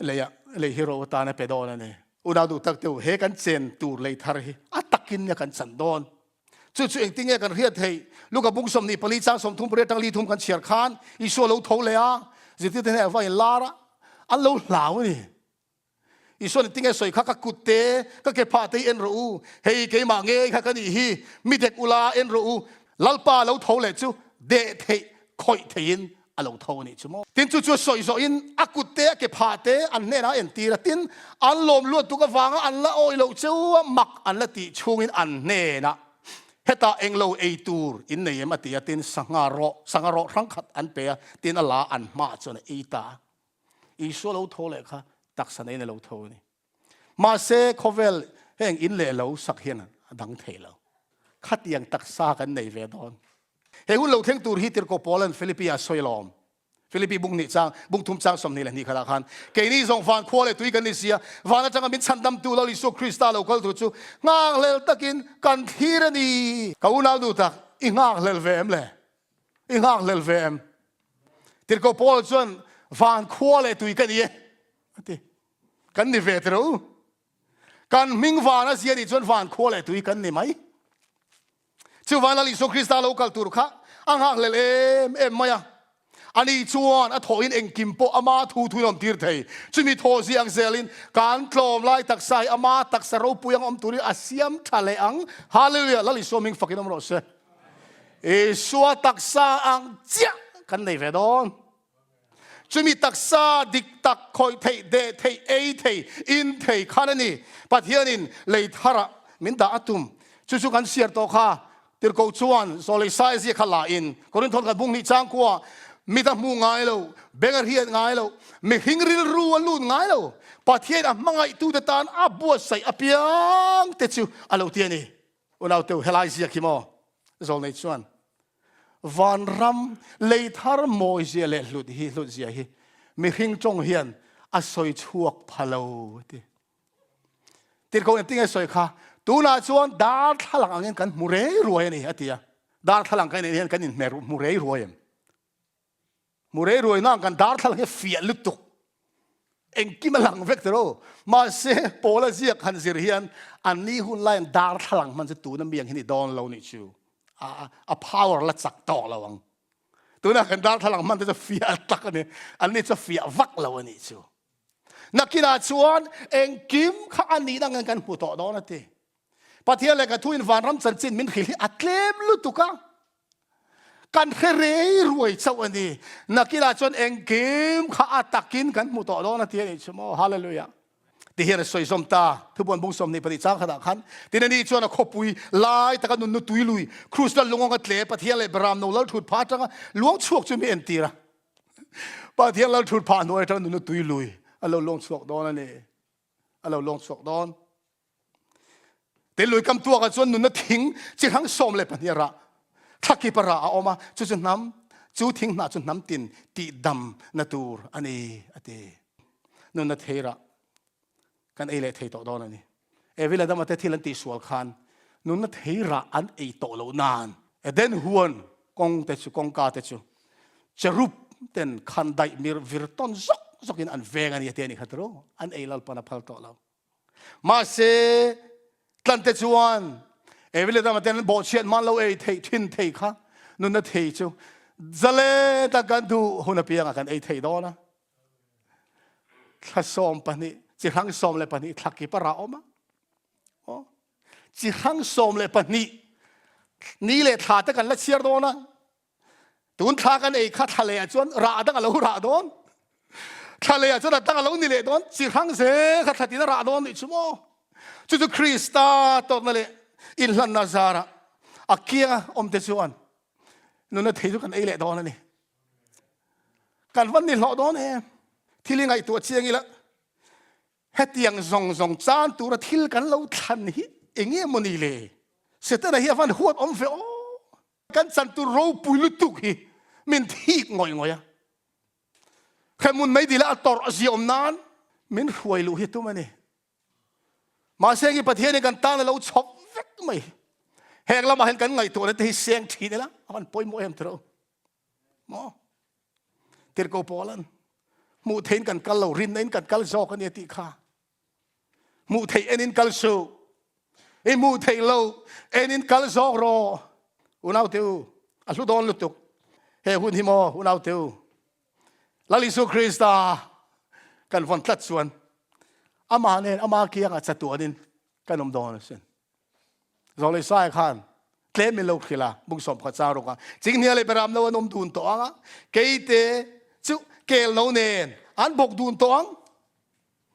Speaker 1: Leiah lei hi ro atan a pe dawn a ni. Unau duh tak teu, he kan chen tur lei thar hi a takin nge kan chan dawn? Chu chu engtin nge kan hriat theih? Luka bung 24 chang 38 atang li thum kan chhiar khan Isua lo tho leh a, zirtirte hnenah va inlar a, an lo hlau a ni. Isua nih tinge sawi kha ka kut te, ka ke phah te hi en rawh u, hei keimah ngei kha ka nih hi, mi dek ula en rawh u, Lalpa lo tho leh chu deh theih khawih theihin a lo tho a nih chu maw. Tin chu chu a sawi zawhin a kut te a ke phah te an hnenah a entir a, tin an lawm luat tuk avanga an la awih loh cheu a, mak an la tih chhungin an hnenah hetah englo ei tur in nei em a ti a, tin sangha rawh sangha rawh hrang khat an pe a, tin a la an hmaah chuan a ei ta a. Isua lo tho leh kha taksa neiin a lo tho a ni. Mahse khawvel heng in leh lo sak hian a dang thei lo. Khatiang taksa kan nei ve dawn. He hun lo thleng tur hi Tirhkoh Paula'n Philippi-ah a sawi alawm. Philippi bung hnih chang, bung thum chang 22 khatah khan, Keini zawng van khua leh tui kan ni sia, van atanga min chhandamtu Lal Isua Krista lo kal tur chu nghakhlel takin kan thlir a ni. Ka unau duh tak, i nghakhlel ve em le? I nghakhlel ve em? Tirhkoh Paul chuan, Van khua leh tui ka ni e, a ti. Kan ni ve tiro. Kan hming van a zia nih chuan van khua leh tui kan ni mai. Chuvan Lal Isua Krista lo kal tur kha a nghakhlel em em mai a. Ani chuan a thawhin engkim pawh ama thu thuin a awm tir thei. Chumi thaw ziang zelin kan tlawm lai taksa hi ama taksa ropui ang awm turin a siam tha leh ang. Hallelujah! Lal Isua hming fakin awm rawh se. Isua taksa ang chiah kan nei ve dawn. Chumi taksa dik tak khawih theih, deh theih, ei thei, in thei khan a ni. Pathianin lei tharah min dah a tum. Chu chu kan siar tawh kha. Tirhkoh chuan Zawlei sai zia kha la in Korinthon kan bung hnih changkua mit a hmu ngai lo, beng a hriat ngai lo, mihring rilru a lut ngai lo, Pathian a hmangaihtute tan a buatsaih apiang te chu a lo ti a ni. Unauteu, helai ziak hi maw? Zawlnei chuan vanram lei thar mawizia leh hlut hi hlutzia hi mihring tawng hian a sawi chhuak pha lo a ti. Tirhkoh engtin nge sawi kha? Tunah chuan darthlalang angin kan hmu rei ruai a ni a ti a. Darthlalang kan en hian kan inhmer hmu rei ruai em? Hmu rei ruai nang kan darthlalang hi fiah lutuk. Engkim a lang vek tiro. Mahse Paula ziak han zir hian an ni hun laiin darthlalang hman chu tuna mi ang hi ni dawn lo nih chu. A a power la chak tawh lo ang. Tuna kan darthlalang hman te chu fiah tak a ni. An ni chu fiah vak lo a nih chu. Nakinah chuan engkim kha a nihna angin kan hmu tawh dawn a ti. Pathian leh ka thuin vanram chanchin min hrilh hi a tlem lutuk a. Kan hre rei ruai chauh a ni. Nakinah chuan engkim kha a takin kan hmu tawh dawn a ti a nih chu maw. Hallelujah. Ti hian a sawi zawm ta. Thubuan bung 24 chang khatah khan tin ani chuan a khawpui lai taka nunnu tui lui Krus lal lungawng a tle Pathian leh Beram no lal thut pha atanga luang chhuak chu mi entir a. Pathian lal thut phah hnuai atanga nunnu tui lui a lo luang chhuak dawn a ni. A lo luang chhuak dawn. Te lui kam tuakah chuan nunna thing chi hrang 12 a rah. Thlakip a rah a awm a, chu chu hnam. Chu thing hnah chu hnam tin tihdamna tur a ni, a ti. Nunna theirah kan ei leh thei tawh dawn a ni. Evi leh Adama te thil an tihsual khan nunna theirah an ei tawh loh nan Eden huan kawng te chu kawngka te chu cherub ten khan daih mir vir tawn zawk zawkin an veng a ni a ti a ni kha tiraw? An ei Lalpan a phal tawh lo. Mahse tlante chuan Evi leh Adama ten an bawhchhiat hman lo ei theih thin thei kha nunna thei chu zalen tak kan duh hun apiangah kan ei thei dawn a. Thla 12, chi hrang 12 thla kip a rah awm a. Aw, chi hrang 12 ni leh thla te kan la chhiar dawn a. Tun thla kan ei kha thla leh ah chuan rah dang a lo rah dawn. Thla leh ah chuan a dang a lo ni leh dawn. Chi hrang zel kha thla tin a rah dawn nih chu maw. Chu chu Krista tawkna leh inhlanna zarah a kianga awmte chuan nuna thei chu kan ei leh dawn a ni. Kan van ni hlawh dawn em? Thil hi ngaihtuah chiang ila, hetiang zawng zawng chan tura thil kan lo thlan hi eng nge maw ni le? Setana hi a van huat awm ve aw! Kan chan tur ropui lutuk hi min thik ngawih ngawih a. Hremhmun meidil a tawrh a ziaawm nan min hruai luh hi tum a ni. Mahse nge Pathianin kan tan a lo chhawp vek mai. Heng lamah hian kan ngaihtuahna te hi seng thin ila, a van pawimawh em tiraw? Maw? Tirhkoh Paulan hmuh theihin kan kal lo, rinna in kan kal zawk a ni a tih kha. Hmuh theih enin kal suh. I hmuh theih lo enin kal zawk rawh. Unau te u, a hlu dawn lutuk. He hun hi maw unau te u, Lal Isu Krista kan vawn tlat chuan amah nen ama kiangah chatuanin kan awm dawn asin. Zawlei Sai khan tlem min lo hrilh a, bung 11 chang rawk a, Chinghnia leh Beram no an awm dun tawh ang a, keite chu kel no nen an bawk dun tawh ang.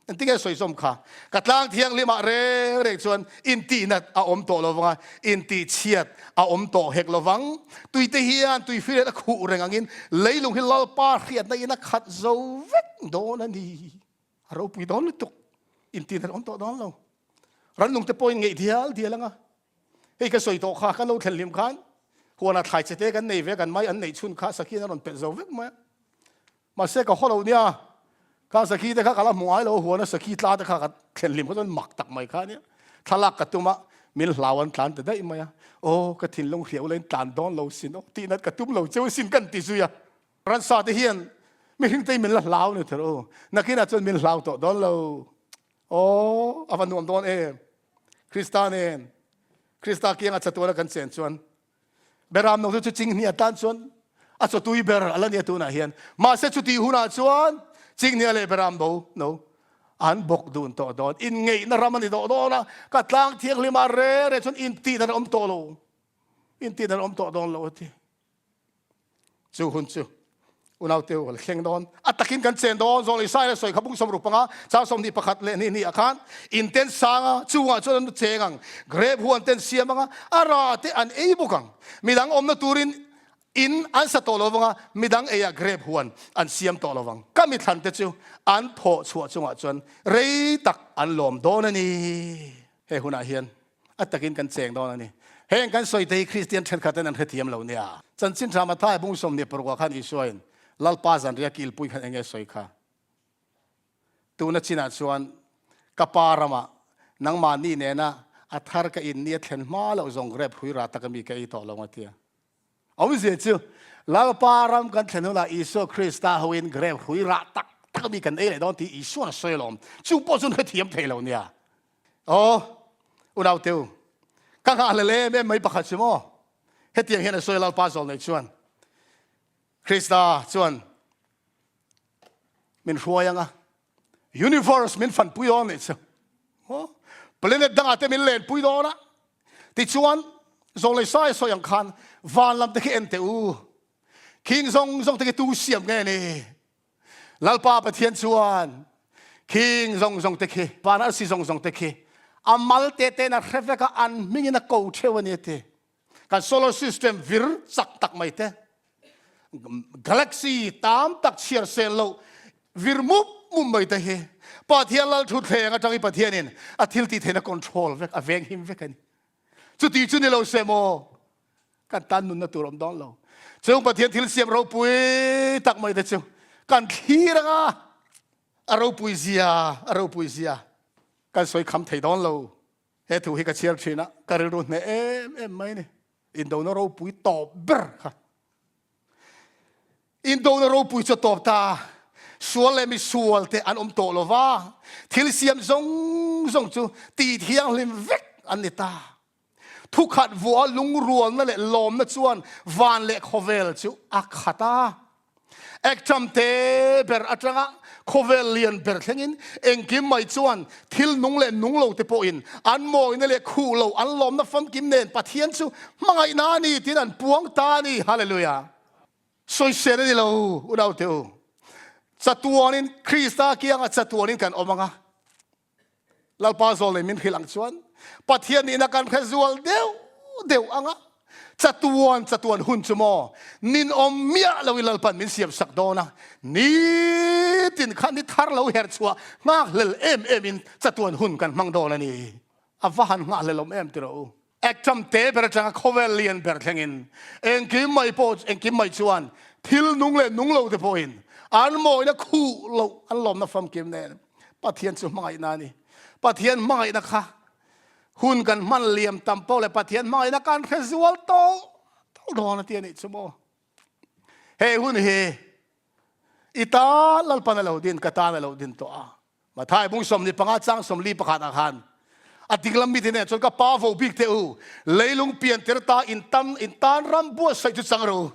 Speaker 1: Engtinge sawi zawm kha? Ka tlang thianghlimah reng reng chuan intihnat a awm tawh lovang a, intihchhiat a awm tawh hek lovang. Tuite hian tuifiriat a khuh reng angin leilung hi Lalpa hriatna in a khat zo vek dawn a ni. A ropui dawn lutuk. Intihnat a awm tawh dawn lo. Rannung te pawhin ngeih dial dial anga. Hei ka sawi tawh kha, kan lo thlen hlim khan huanah thlai chete kan nei ve, kan mai an neih chhun kha sakhian a rawn pelh zo vek mai a. Mahse ka haw lo nia, kha sakhi te kha ka la hmu ngai lo, huana sakhi tla te kha ka thlen hlim kha chuan mak tak mai kha ania. Thlalak ka tum a, min hlau an tlan ta daih mai a. Aw ka thinlung hriau lain tlan dawn lo sin aw, tihnat ka tum lo cheu sin kan ti zui a. Ransa te hian mihring te hi min la hlau ni ther u, nakinah chuan min hlau tawh dawn lo. Aw a va nuam dawn em! Krista nen, Krista kianga chatuana kan chen chuan Beram no chu chinghnia tan chuan a chawtui ber a la nia tunah hian. Mahse chutih hunah chuan chinghnia leh beram bo no an bawk dun tawh dawn. Inngeihna ram a ni tawh dawn a, ka tlang thianghlim ah reng reng chuan intihdan a awm tawh lo. Intihdan a awm tawh dawn lo a ti. Chu hun chu unaute u la thleng dawn. A takin kan chen dawn. Zawng Isaiah sawi kha bung 65 chang 21 leh ni hnih ah khan in ten sang a, chungah chuan an cheng ang. Grape huan ten siam anga a ra te an ei bawk ang. Midang awmna turin in an sa tawh lo vang a, midang eiah grape huan an siam tawh lo vang. Ka mithlan te chu an thawh chhuah chungah chuan rei tak an lawm dawn a ni. He hunah hian A takin kan cheng dawn a ni. Heng kan sawi te hi Kristian thenkhaten an hrethiam lo nia. Chanchin tha Mathai bung 26 ah khan Isuain Lalpa zanriah kilpui khan enge sawi kha? Tuna chinah chuan ka pa ramah nangmahni nena a thar ka in ni a thlen hma loh zawng grep hrui rah taka mi ka ei tawh lo a tia. Awmzia chu Lalpa ram kan thlen hunah Isua Krista hoin grep hrui rah tak tak mi kan ei leh dawn tih Isua'n a sawi alawm. Chu pawh chu an hrethiam thei lo nia. Aw, unau teu, ka nghah hlel em em mai pakhat chu maw? Hetiang hian a sawi Lalpa zawl nei chuan, Krista chuan min hruai anga, universe min fanpui dawn nih chu. Aw, planet dangah te min lenpui dawn a. Tichuan, zawl nei sai a sawi ang khan, van lam te khi en teh u. Khing zawng zawng te khi tu siam nge ni? Lalpa Pathian chuan khing zawng zawng te khi, van arsi zawng zawng te khi a mal te tein a hre vek a, an hmingin a ko theuh a ni a ti. Kan solar system vir chak tak mai te, galaxy tam tak chhiar sel loh vir mup mup mai te hi Pathian Lal thutthleng atangin Pathianin a thil tih theihna control vek, a venghim vek a ni. Chuti chu ni lo se maw? Kan tan nunna tur awm dawn lo. Chung Pathian thil siam ropui tak mai te chu kan thlir anga a ropui zia a ropui zia kan sawi kham thei dawn lo. He thu hi ka chhiar thin a, ka rilru hneh em em mai ni. Indona ropui tawp ber kha. Indona ropui chu a tawp ta. Sual leh misual te an awm tawh lo va, thil siam zawng zawng chu tih thianghlim vek an ni ta. Thukhat vuah lungrualna leh lawmna chuan van leh khawvel chu a khat a. Ekṭam te ber aṭanga khawvel lian ber thlengin engkim mai chuan thil nung leh nung lo te pawhin an mawina leh khuh lo an lawmna famkim nen Pathian chu hmangaihna a ni tiin an puang ta a ni. Hallelujah! Sawisel a ni lo, unaute u. Chatuanin Krista kiangah chatuanin kan awm ang a. Lalpa zawl nei min hrilh ang chuan Pathian nihna kan hre zual deuh deuh ang a, chatuan chatuan hun chu maw ninawm miah loin Lalpan min siam sak dawn a, nitin kha ni thar lo her chhuah nghakhlel em em in chatuan hun kan hmang dawn a ni. A va han nghakhlel awm em tiraw u. Ekṭam te ber aṭanga khawvel lian ber thlengin engkim mai pawh engkim mai chuan thil nung leh nung lo te pawhin an mawina khuh loh an lawmna famkim nen Pathian chu hmangaihna a ni. Pathian hmangaihna kha hun kan hman liam tam pawh leh Pathian hmangaihna kan hre zual tawh tawh dawn a ti a nih chu maw. He hun hi i tan Lalpan a lo din ka tan a lo din tawh a. Mathai bung 25 chang 41 ah khan a dinglam mite nen chuan ka pa vo bik te u leilung pian tir ta in tam in tan ram buatsaih chu chang ro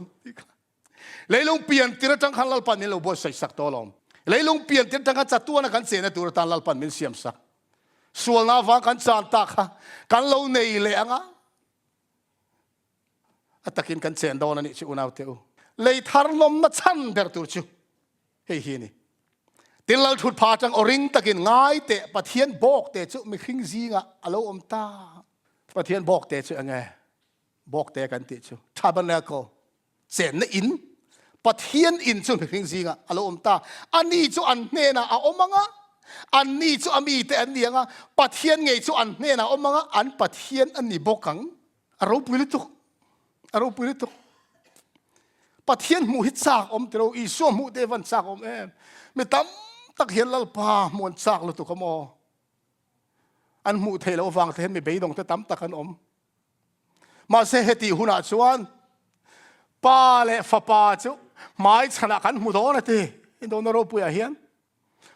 Speaker 1: leilung pian tir atang khan lalpan min lo buatsaih sak tawh alawm leilung pian tir atang khan chatuana kan chena tur atan lalpan min siam sak sualna avang kan chan ta kha kan lo nei leh anga a takin kan chen dawn a nih chu unau te u lei thar lawmna chhan ber tur chu Hei hi a ni. Tin, Lalthut pha atang aw ring takin ngai teh Pathian bawk te chu mihring zingah a lo awm ta. Pathian bawk te chu enge? Bawk te kan tih chu tabernacle, chenna in. Pathian in chu mihring zingah a lo awm ta. Ani chu an hnenah a awm ang a, anni chu a mite an ni ang a, Pathian ngei chu an hnenah a awm ang a, an Pathian a ni bawk ang. A ropui lutuk. A ropui lutuk. Pathian hmuh hi chak awm tiro Isua hmuh te van chak awm em. Mi tam tak hian Lalpa hmuh an chak lutuk a maw. An hmuh theih loh vang te hian mi beidawng te tam tak an awm. Mahse heti hunah chuan Pa leh Fapa chu hmai chhanah kan hmu dawn a ti. Indona ropuiah hian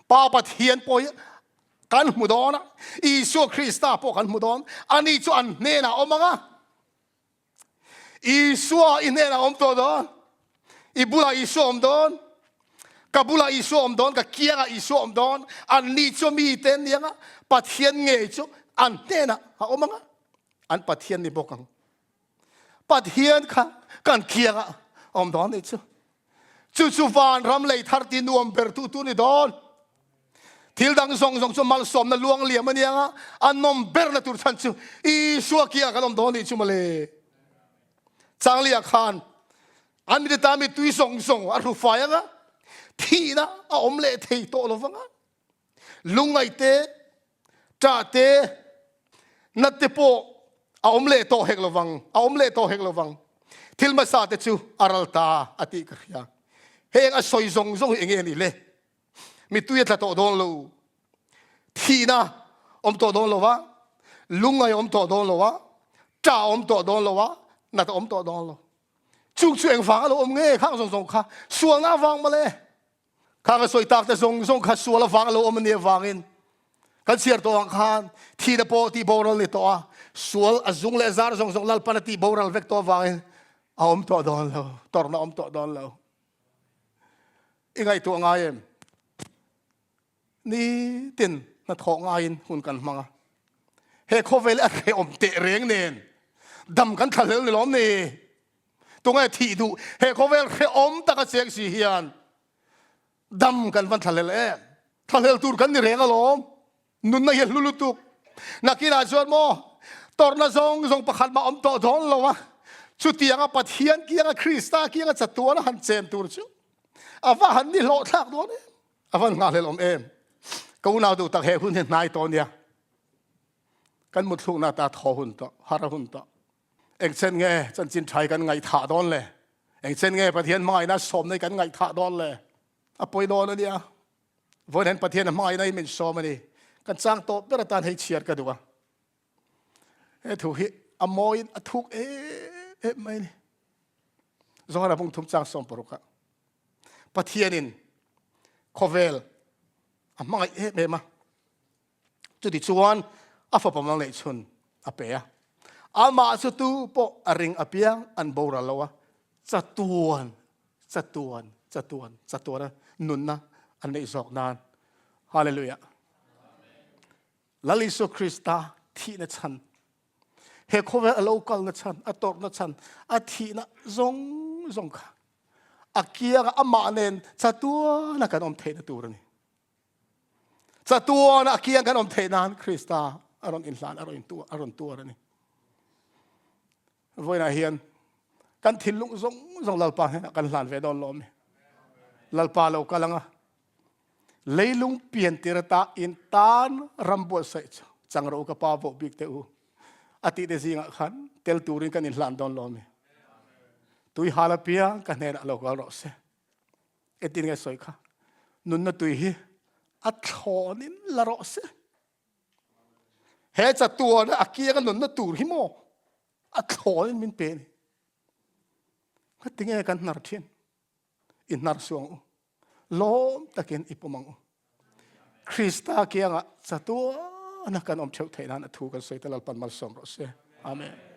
Speaker 1: Pa Pathian pawh hi kan hmu dawn a, Isua Krista pawh kan hmu dawn. Ani chu an hnenah awm ang a. Isua i hnenah awm tawh dawn. I bulah Isua awm dawn. Ka bulah Isua awm dawn, ka kiangah Isua awm dawn. Anni chu mite an ni ang a, Pathian ngei chu an hnenah a awm ang a, an Pathian ni bawk ang. Pathian kha kan kiangah awm dawn ni chu. Chu chu vanram lei thar ti nuam ber tu tu ni dawn. Thil dang zawng zawng chu malsawmna luang liam a ni anga, a nawm berna tur chhan chu Isua kiangah kan awm dawn ni chu mawle. Changlia khan an mite tan mi tui zawng zawng a hrufai anga, thihna a awm leh thei tawh lo vanga. Lungngaih te, ṭah te, nat te pawh a awm leh tawh hek lovang, a awm leh tawh hek lovang. Thil hmasa te chu a ral ta a tih ka hria. Heng a sawi zawng zawng hi enge a nih le? Mittui a tla tawh dawn lo, thihna awm tawh dawn lo va, lungngaih a awm tawh dawn lo a, ṭah a awm tawh dawn lo a, nat a awm tawh dawn lo. Chung chu engvang a lo awm nge khang zawng zawng kha? Sualna avang mawle. Khang a sawi tak te zawng zawng kha sual avang a lo awm a nih avangin kan chhiar tawh ang khan thihna pawh tih boral ni tawh a, sual a zung leh zar zawng zawng Lalpan a tih boral vek tawh avangin a awm tawh dawn lo, tawrhna a awm tawh dawn lo. I ngaihtuah ngai em? Nitin hnathawh ngaiin hun kan hmang a, he khawvel a hrehawm teh reng nen dam kan thlahlel ni lawm ni? Tunge thih duh he khawvel hrehawm taka cheng si hian dam kan van thlahlel em? Thlahlel tur kan ni reng alawm. Nunna hi a hlu lutuk. Nakinah chuan maw tawrhna zawng zawng pakhat mah awm tawh dawn lo a, chutianga Pathian kianga Krista kianga chatuan a han chen tur chu a va han ni hlawhthlak dawn em? A van nghahhlel awm em? Ka unau duh tak he hun hi hnai tawh nia. Kan mutthlukna ta thaw hun tawh, har a hun tawh. Engchen nge chanchin ṭhai kan ngaihthah dawn le? Engchen nge Pathian hmangaihna sawmna hi kan ngaihthah dawn le? A pawi dawn a nia. Vawiin hian Pathian a hmangaihna hi min sawm a ni. Kan chang tawp ber atan hei chhiar ka duh a. He thu hi a mawiin a thuk em em mai a ni. Zohana bung thum chang sawm paruk ah Pathianin khawvel a hmangaih em em a. Chuti chuan a fapa mal neih chhun a pe a. Amah chu tu pawh a ring apiang an boral lo a, chatuan, chatuan, chatuan, chatuana nunna an neih zawk nan. Hallelujah. Lal Isua Krista thihna chhan, he khawvel a lo kalna chhan, a tawrhna chhan, a thihna zawng zawng kha a kianga amah nen chatuana kan awm theihna tur a ni. Chatuana a kiang kan awm theih nan Krista a rawn inhlan, a rawn intuar, a rawn tuar a ni. Vawiinah hian kan thinlung zawng zawng Lalpa hnenah kan hlan ve dawn lawm ni. Lalpa lo kal anga leilung pian tir ata in tan ram buatsaih chu chang rawh u ka pa vawh bik te u a tih te zingah khan tel turin kan inhlan dawn lawm ni. Tui hal apiang ka hnenah lo kal rawh se. Engtin nge sawi kha? Nunna tui hi a thlawnin la rawh se. He chatuana a kianga nunna tur hi maw a thlawnin min pe ni. Ngatinge kan hnar thin? I hnar suang u. Lawm takin i pawm ang u. Krista kianga chatuana kan awm theuh theih nan a thu kan sawi ta Lalpan malsawm rawh se. Amen.